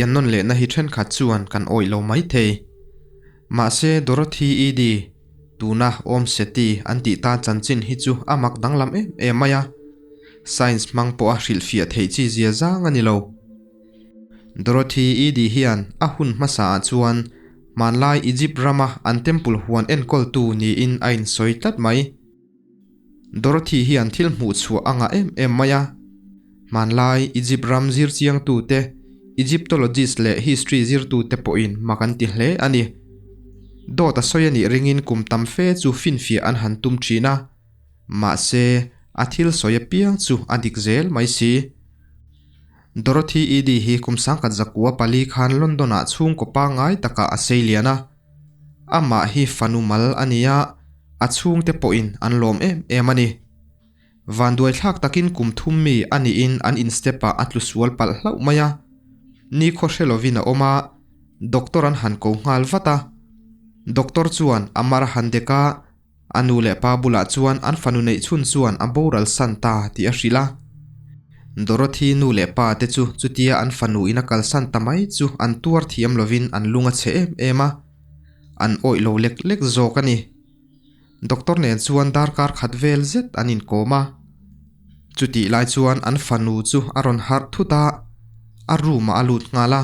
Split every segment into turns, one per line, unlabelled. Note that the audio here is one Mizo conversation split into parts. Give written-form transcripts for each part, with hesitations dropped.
Pian nawn lehna hi thenkhat chuan kan awih lo maithei. Mahse Dorothy Eady, tuna Om Seti an tih tan chanchin hi chu a mak danglam em em mai a. Science hmang pawha hrilhfiah theih chi zia zang a ni lo. Dorothy Eady hian a hun hmasaah chuan hmanlai Egypt rama an temple huan enkawltu niin a insawi tlat mai. Dorothy hian thil hmuh chhuah a ngah em em mai a. Hmanlai Egypt ram zir chiangtute, Egyptologist leh history zirtute pawhin mak an ti hle a ni. Dawt a sawi a nih ringin kum tam fe chu finfiah an han tum thin a. Mahse, a thil sawi apiang chu a dik zel mai si. Dorothy Eady hi kum sangkhat zakua pali khan London-ah chhungkaw pangngai takah a sei lian a. Amah hi fanu mal a ni a, a chhungte pawhin an lawm em em a ni. Vanduai thlak takin kum thum mi a niin an in step ah a tlu sual palh hlauh mai a. Nikhaw hre lovin a awm a, doctor an han ko nghal vat a. Doctor chuan a mar a han dek a, A nu leh pa bulah chuan an fanu neih chhun chuan a boral san ta tih a hrilh a. Dorothy nu leh pa te chu chutia an fanu in a kalsan ta mai chu an tuar thiam lovin an lung a chhe em em a, an awih lo lek lek zawk a ni. Doctor nen chuan darkar khat vel zet an inkawm a. Chutih lai chuan an fanu chu a rawn harh thut a, a room ah a lut nghal a.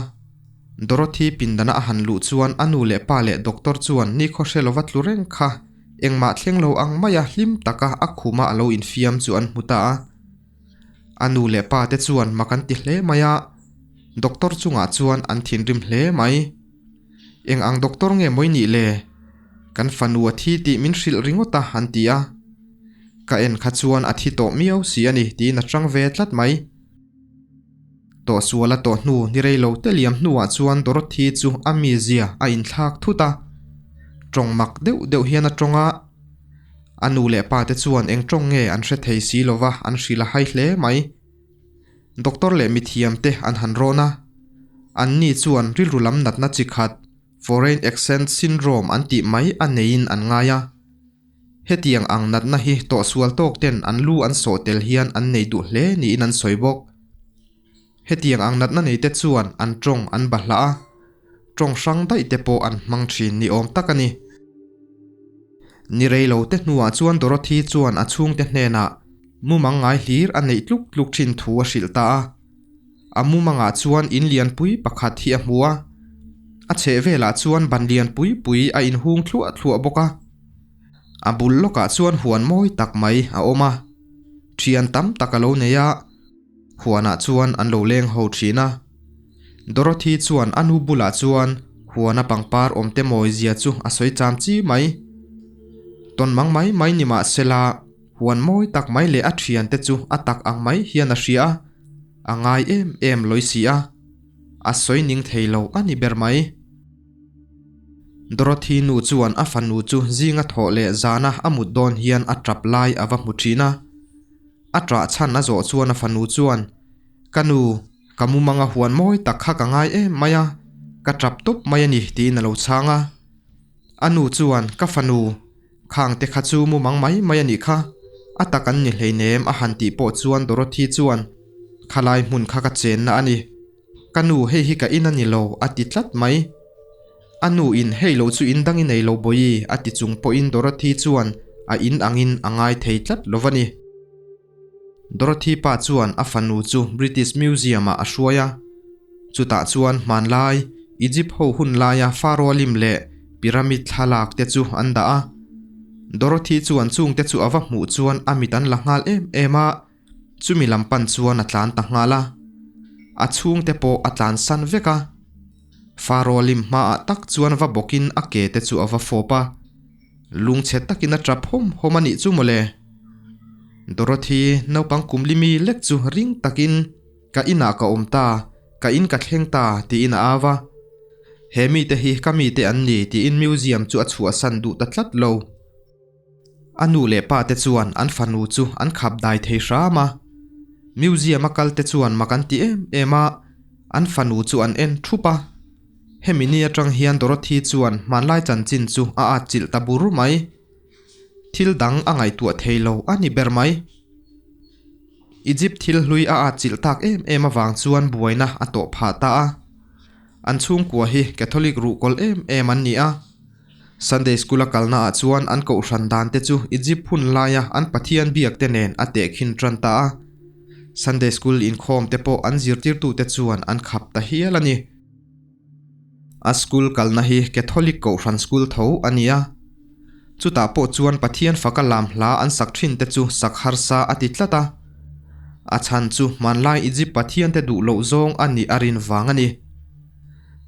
Dorothy pindana a han luh chuan a nu leh pa leh doctor chuan nikhaw hre lova tlu reng kha engmah thleng lo ang maia hlim taka a khuma a lo infiam chu an hmu ta a. A nu leh pa te chuan mak an ti hle mai a, doctor chungah chuan an thinrim hle mai. Eng ang doctor nge mawi nih le? Kan fanu a thi tih min hrilh ringawt a an ti a. Ka en kha chuan a thi tawh miau si a ni tiin a chang ve tlat mai. Tawhsual a tawh hnu ni rei lo te liam hnuah chuan Dorothy chu a mizia a inthlak thut a. Tawng mak deuh deuh hian a tawng a. A nu leh pa te chuan eng tawng nge an hre thei si lova an hrilh a hai hle mai. Doctor leh mithiam te an han rawn a. Anni chuan rilru lam natna chi khat, Foreign Accent Syndrome an tih mai a neiin an ngai a. Hetiang ang natna hi tawhsual tawk ten an lu an sawh tel hian an nei duh hle niin an sawi bawk. Hetiang ang natna nei te chuan an tawng an bahlah a, tawng hrang daih te pawh an hmang thin ni awm tak a ni. Ni rei lo te hnuah chuan Dorothy chuan a chhungte hnenah mumang ngai hlir a neih tluk tluk thin thu a hrilh ta a. A mumangah chuan in lianpui pakhat hi a hmu a, a chheh velah chuan ban lianpui pui a inhung thluah thluah bawk a. A bul lawkah chuan huan mawi tak mai a awm a, thian tam tak a lo nei a, huanah chuan an lo leng ho thin a. Dorothy chuan a nu bulah chuan huana pangpar awm te mawi zia chu a sawi cham chi mai. Tawn mang mai mai ni mah sela huan mawi tak mai leh a thiante chu a tak ang mai hian a hria a, a ngai em em lawi si a, a sawi ning thei lo a ni ber mai. Dorothy nu chuan a fanu chu zinga thawh leh zana a mut dawn hian a tap lai a va hmu thin a. A ṭah chhan a zawh chuan a fanu chuan, Ka nu, ka mumanga huan mawi tak kha ka ngai em mai a, ka tap tawp mai a ni, tiin a lo chhang a. A nu chuan, Ka fanu, khang te kha chu mumang mai mai a nih kha, a tak an ni hleinem a han tih pawh chuan Dorothy chuan, Khalai hmun kha ka chenna a ni. Ka nu hei hi ka in a ni lo a ti tlat mai. A nu in hei lo chu in dang i nei lo bawi a ti chung pawhin Dorothy chuan a in angin a ngai thei tlat lo va ni. Dorothy pa chuan a fanu chu British Museum ah a hruai a. Chutah chuan hmanlai Egypt ho hun laia Pharaoh lim leh pyramid thlalak te chu an dah a. Dorothy chuan chungte chu a va hmuh chuan a mit an la nghal em em a. Chumi lam pan chuan a tlan ta nghal a, a chhungte pawh a tlan san vek a. Pharaoh lim hmaah tak chuan va bawkin a ke te chu a va fawp a, lungchhe takin a tap hawm hawm a nih chu mawle. Dorothy naupang kum limi lek chu ring takin Ka inah ka awm ta, ka in ka thleng ta tiin a au a. He mite hi ka mite an ni tiin museum chu a chhuahsan duh ta tlat lo. A nu leh pa te chuan an fanu chu an khap dai thei hram a. Museum a kal te chuan mak an ti em em a, an fanu chu an en thup a. Hemi ni atang hian Dorothy chuan hmanlai chanchin chu a atchilh ta bur mai. Thil dang a ngaihtuah thei lo a ni ber mai. Egypt thil hlui a atchilh tak em em avang chuan buaina a tawh phah ta a. An chhungkua hi Catholic ruhkawl em em an ni a. Sunday School a kalna ah chuan an kohhran dan te chu Egypt hun laia an Pathian biak te nen a tehkhin tan ta a. Sunday School inkhawm te pawh an zirtirtute chuan an khap ta hial a ni. A school kalna hi Catholic kohhran school tho a ni a. Chutah pawh chuan Pathian faka lam hla an sak thin te chu sak harsa a ti tlat a. A chhan chu hmanlai Egypt Pathian te duh loh zawng a nih a rin vang a ni.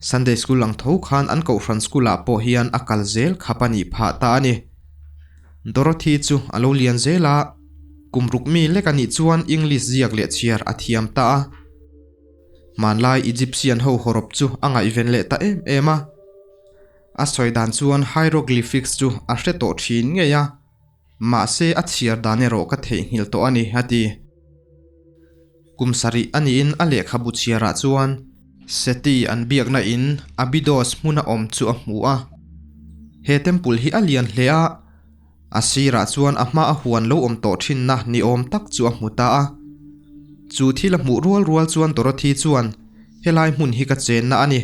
Sunday school ang tho khan an kohhran school ah pawh hian a kal zel khap a nih phah ta a ni. Dorothy chu a lo lian zel a, kum ruk mi lek a nih chuan English ziak leh chhiar a thiam ta a. Hmanlai Egyptian ho hawrawp chu a ngaihven leh ta em em a. A sawi dan chuan hieroglyphics chu a hre tawh thin ngei a, mahse a chhiar dan erawh ka theihnghilh tawh a ni, a ti. Kum sarih a niin a lehkhabu chhiarah chuan Seti an biakna in Abydos hmuna awm chu a hmu a. He temple hi a lian hle a, A sirah chuan a hma a huan lo awm tawh thinna ni awm tak chu a hmu ta a. Chu thil a hmuh rual rual chuan Dorothy chuan, Helai hmun hi ka chenna a ni.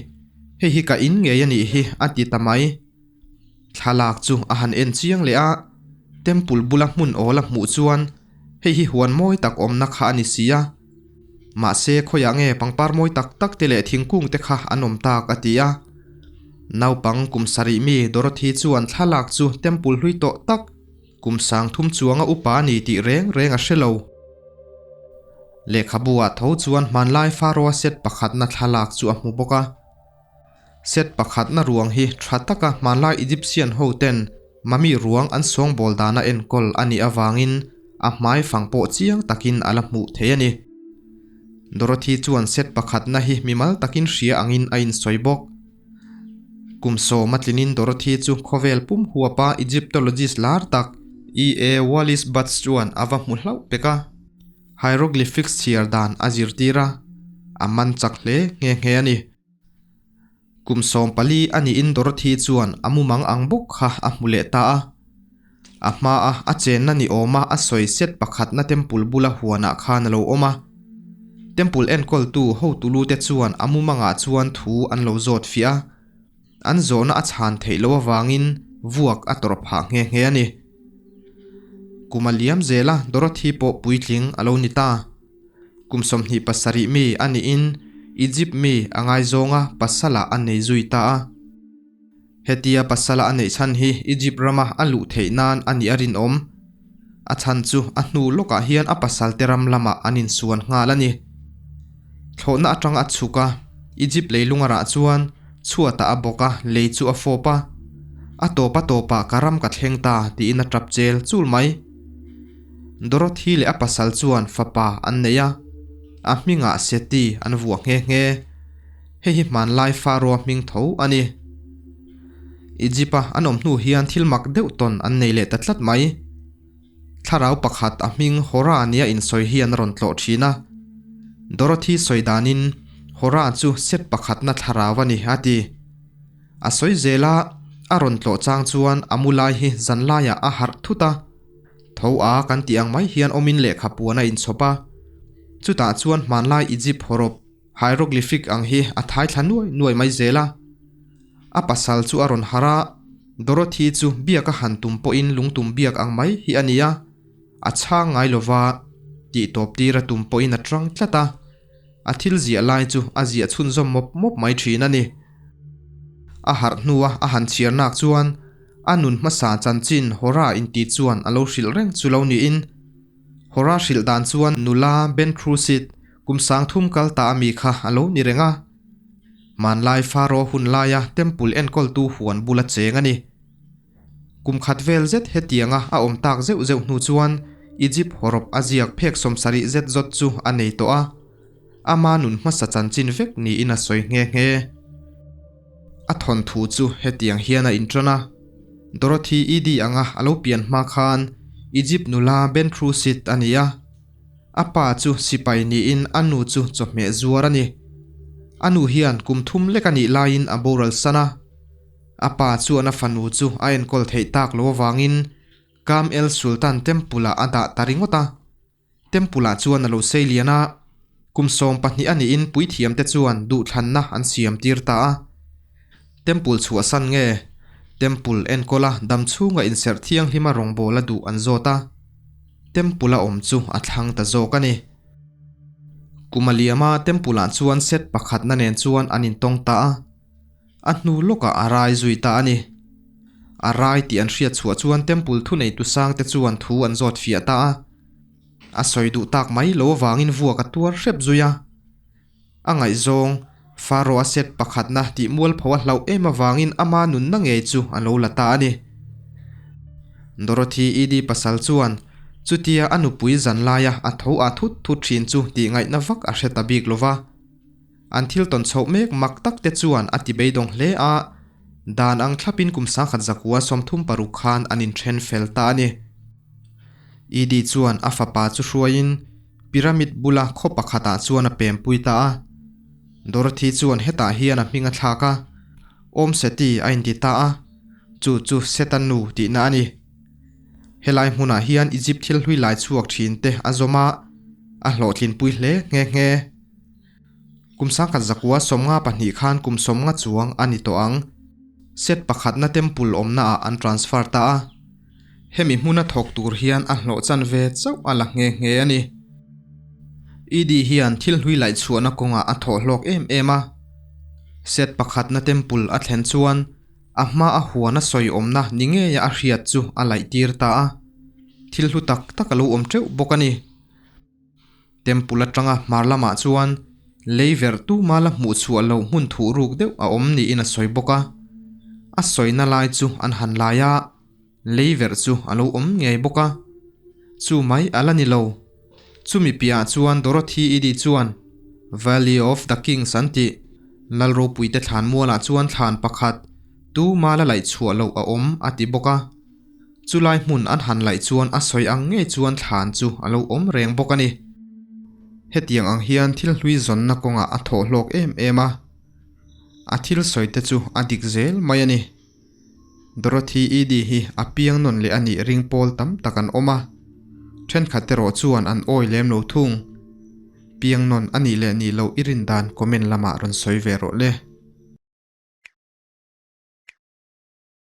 Hei hi ka in ngei a nih hi, a ti ta mai. Thlalak chu a han en chiang leh a, temple bula hmun awl a hmuh chuan hei hi huan mawi tak awmna kha a ni si a. Mahse, khawiah nge pangpar mawi tak tak te leh thingkung te kha an awm tak a ti a. Naupang kum sarih mi Dorothy chuan thlalak chu temple hlui tawh tak, kum sang thum chuanga upa a ni tih reng reng a hre lo. Lehkhabu ah tho chuan hmanlai Pharaoh-a set pakhatna thlalak chu a hmu bawk a. Set pakhatna ruang hi tha taka hmanlai Egyptian ho ten mummy ruang an sawngbawl dana enkawl a nih avangin a hmai fang pawh chiang takin a la hmuh thei a ni. Dorothy chuan set pakhatna hi mimal takin hria angin a insawi bawk. Kum sawma tlinin Dorothy chu khawvel pum huapa Egyptologist lar tak E. A. Wallis Budge chuan a va hmu hlauh pek a. Hieroglyphics chhiar dan a zirtir a, a man chak hle nghe nghe a ni. Kum 14 a niin Dorothy chuan a mumang ang bawk kha a hmu leh ta a. A hmaa a chenna ni awma a sawi set pakhatna temple bula huanah khan a lo awm a. Temple enkawltu hotulute chuan a mumangah chuan thu an lo zawt fiah a. An zawhna a chhan theih loh avangin vuak a tawrh phah nghe nghe a ni. Kum a liam zel a, Dorothy pawh puitling a lo ni ta. Kum 27 mi a niin Egypt mi a ngaizawnga pasala a nei zui ta a. Hetia pasala a neih chhan hi Egypt rama a luh theih nan a nih a rinawm. A chhan chu a hnu lawkah hian a pasal te ram lamah an insuan nghal a ni. Thlawhna atang a chhuk a, Egypt leilung a rah chuan chhuatah a bawk a, lei chu a fawp a. A tawp a tawpah ka ram ka thleng ta tiin a tap chel chul mai. Dorothy leh a pasal chuan fapa an nei a, a hmingah Seti an vuah nghe nghe. Hei hi hmanlai Pharaoh-a hming tho a ni. Egypt-a an awm hnu hian thil mak deuh tawn an nei leh ta tlat mai. Thlarau pakhat a hming Hora nia insawi hian a rawn tlawh thin a. Dorothy sawi danin Hora chu set pakhatna thlarau a ni a ti. A sawi zel a, a rawn tlawh chang chuan a mu lai hi zan laiah a harh thut a. Tho a kan tih ang mai hian awmin lehkha puan a inchhawp a. Chutah chuan hmanlai Egypt hawrawp Hieroglyphic ang hi a thai thla nuai nuai mai zel a. A pasal chu a rawn harh a, Dorothy chu biak a han tum pawhin lungtum biak ang mai hi a ni a, a chhang ngai lova, tih tawp tir a tum pawhin a tang tlat a, a thil ziah lai chu a ziah chhunzawm mawp mawp mai thin a ni. A harh hnua a han chhiar nak chuan a nun hmasa chanchin Hora inti chuan a lo hrilh reng chu lo niin, Hora hrilh dan chuan nula Ben Crusit kum 3000 kal ta ami kha a lo ni reng a. Hmanlai Pharaoh hun laia temple enkawltu huan bula cheng a ni. Kum khat vel zet hetianga a awm tak zeuh zeuh hnu chuan Egypt hawrawp a ziak phek 70 zet zawt chu a nei tawh a. Ama nun hmasa chanchin vek niin a sawi nghe nghe. A thawnthu chu hetiang hian a inṭan a, Dorothy Eddy anga a lo pian hma khan Egypt nula Benthrusit a ni a. A pa chu sipai niin a nu chu chawhmeh zuar a ni. A nu hian kum thum lek a nih laiin a boral san a. A pa chuan a fanu chu a enkawl theih tak lo avangin Kam El Sultan Temple-ah a dah ta ringawt a. Temple-ah chuan a lo sei lian a. Kum 12 a nihin puithiamte chuan duhthlanna an siamtir ta a. Temple chhuahsan nge Temple enkawla damchhunga inserh thianghlima rawngbawla duh an zawt a. Temple a awm chu a thlang ta zawk a ni. Kum a liama Temple ah chuan set pakhatna nen chuan an intawng ta a. A hnu lawkah a rai zui ta a ni. A rai tih an hriat chhuah chuan Temple thuneitu sangte chuan thu an zawt fiah ta a. A sawi duh tak mai lo avangin vuak a tuar hrep zui a. A ngaihzawng, Faro a set pakhatna tih mualpho a hlauh em avangin ama nunna ngei chu a lo la ta a ni. Dorothy Edie pasal chuan chutia a nupui zan laia a tho ah thut thut thin chu tih ngaihna vak a hre ta bik lo va. An thil tawn chhoh mek mak tak te chuan a ti beidawng hle a, dan ang thlapin kum 1936 khan an inthen fel ta a ni. Edie chuan a fapa chu hruaiin Pyramid bula khaw pakhatah chuan a pempui ta a. Dorothy chuan hetah hian a hming a thlak a, Om Seti a inti ta a, chu chu Seta nu tihna a ni. Helai hmunah hian Egypt thil hlui lai chhuak thin te a zawm a, a hlawhtlinpui hle nghe nghe. Kum 1992 khan kum 50 chuang a ni tawh ang. Set pakhatna temple awmnaah an transfer ta a. Hemi hmuna thawk tur hian a hlawh chan ve chauh a la nghe nghe a ni. ED hian thil hlui laih chhuahna kawngah a thawh hlawk em em a. Set pakhatna temple a thlen chuan a hma a huan a sawi awmna ni ngeia a hriat chu a laih tir ta a. Thil hlu tak tak a lo awm teuh bawk a ni. Temple atanga hmar lamah chuan lei verh tuma la hmuh chhuah loh hmun thuh ruk deuh a awm niin a sawi bawk a. A sawina lai chu an han lai a, lei verh chu a lo awm ngei bawk a. Chu mai a la ni lo. Chumi piahah chuan Dorothy Edie chuan Valley of the Kings an tih Lal ropuite thlan mualah chuan thlan pakhat tuma la laih chhuah loh a awm a ti bawk a. Chulai hmun an han laih chuan a sawi ang ngei chuan thlan chu a lo awm reng bawk a ni. Hetiang ang hian thil hlui zawnna kawngah a thawh hlawk em em a, a thil sawi te chu a dik zel mai a ni. Dorothy Edie hi a piang nawn leh a nih ring pawl tam tak an awm a, thenkhat erawh chuan an awi lem lo thung. Piang nawn a nih leh nih loh i rin dan comment lamah rawn sawi ve rawh le.